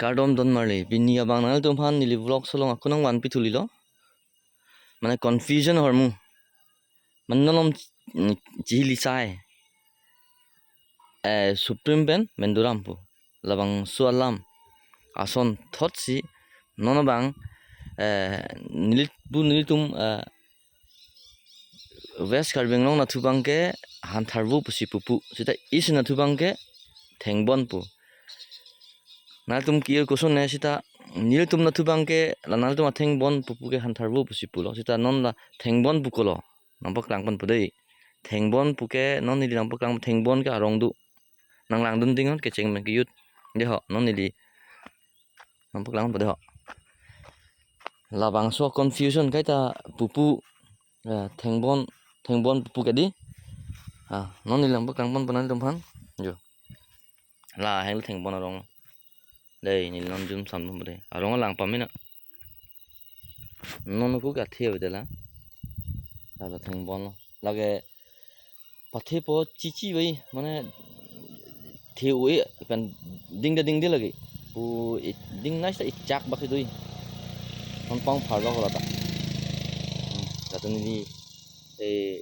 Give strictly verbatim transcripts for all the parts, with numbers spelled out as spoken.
Kardom don marli, pini abang nangtum aphan neli vlog along ako nangvanpi thulilo. Mane confusion ahormu. Mane non, mm, chihili sai. Eh, Supreme pen Menduram pu. Labangso alam ason thotsi non abang, eh, neli pu nelitum, eh, West Karbi Anglong nathu abangke Hantharvo pusi pupo. Seta East nathu abangke Thengbon pu. Nangtum ki-ir koson ne seta nelitum nathu abangke la nangtum a-Thengbon pupo ke Hantharvo pusi pulo. Seta non la Thengbon pu kolo. Nangpaklang ponpo dei. Thengbon pu ke non neli nangpaklang, Thengbon ke arong do. Nanglangdun ding non kecheng pen kejut. Dei ho, non neli nangpaklang ponpo dei ho. Labangso confusion kaita pupo, eh, Thengbon, Thengbon pupo ke dei. Ah, non neli nangpaklang ponpo nangtum aphan. Jo. La helo Thengbon arong. Dei, neli non zoom sam ponpo dei. Arong alang pamina. Non ko ke athe ave dei la. La la Thengbon lo. Lake pathe po chichi ave, mane the ave pen dingde dingde lake. Pu i-, ding nai sa ichak bak do. Non pangphar lo la ta. Hmm, latum neli, eh,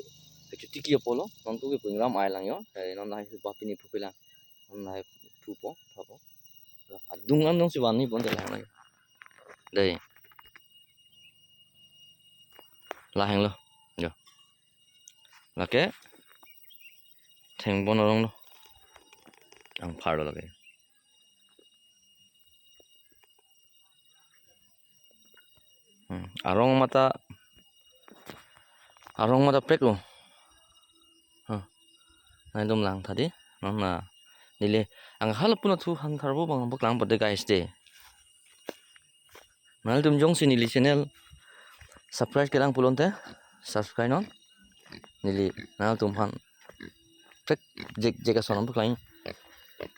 kechotiki apotlo, non ko ke pu ingram ai lang jo. Eh, non lahai ba pini pupe lang. Non lahai pupo, phapo. Adung an nangsi vanpi pon dei la. Dei. La helo. Jo. Lake Thengbon arong lo. Angphar lo lake. Hmm, arong mata, arong mata pek lo. Huh. Nangtum langtha dei. Non na neli ang hala pu nathu Hantharvo abang paklang ponpo dei guys dei. Nangtum jongsi neli channel subscribe kelang pulote subscribe non. Neli nangtum aphan pek jek jek ason nangpaklang.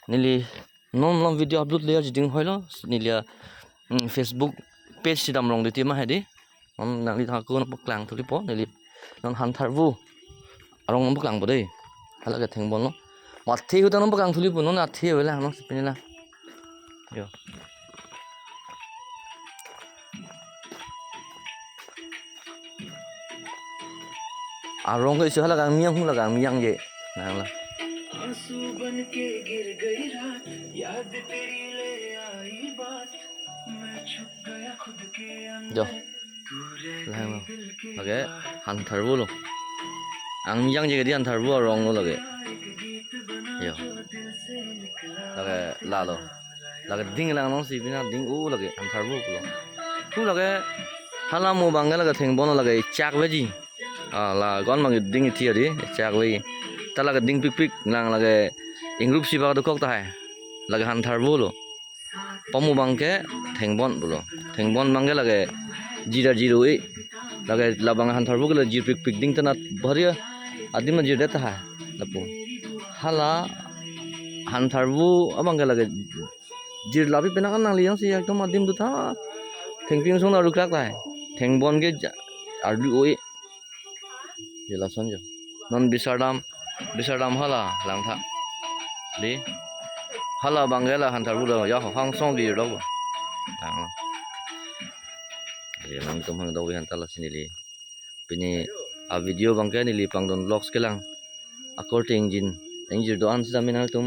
Neli non long video upload le jiding hoilo neli a, mm, Facebook page si damlong dei ti ma hai dei. Non nangli thak ko nangpaklang thulipo neli non Hantharvo arong nangpaklang ponpo dei. Hala ke Thengbon lo. Mathe huta nangpaklang thulipo non athe ave la non si pini la. Jo. Arong ke isu hala kang miang hu la kang miang je. Nang la. आंसू बन के गिर गई रात, याद तेरी ले आई बात, मैं छुप गया खुद के अंदर। Jo. Lahelo. Lake Hantharvo lo. Ang miang je ke dei Hantharvo arong lo lake. Jo. Lake la lo. Lake ding lang nangsi pina ding o lake Hantharvo pulo. Pu lake hala mo abangke lake Thengbon lake chak veji. Ah, la kon abang ding ithi adi chak ve. Ta lake ding pikpik lang lake ingrup si bak dokok tahai. Lake Hantharvo lo. Pamu abangke Thengbon pulo. Thengbon abangke lake jira jiro e. Lake labang Hantharvo ke la jir pikpik ding tanat bharia adim na jir det tahai. Lapu. Hala Hantharvo abangke lake jir labi penang nangli jongsi ekdom adim dotha. Thengpi song na rukrak tahai. Thengbon ke ja-, ardu oi. Je lason jo. Non bisardam, bisardam hala langtha. Dei. Hala abangke la Hantharvo lo ya ho hang song di lo. Lang. Je nangtum hang do han ta lasi neli. Pini a video abangke neli Pangdon Vlogs kelang. Akorte ingjin, ingjir do-an sitame nangtum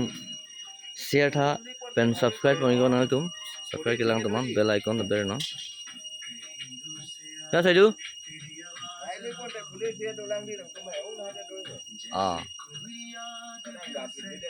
share tha pen subscribe pon iknon nangtum. Subscribe kelang atum an bell icon ta ber non. Ya, sai du. Ah.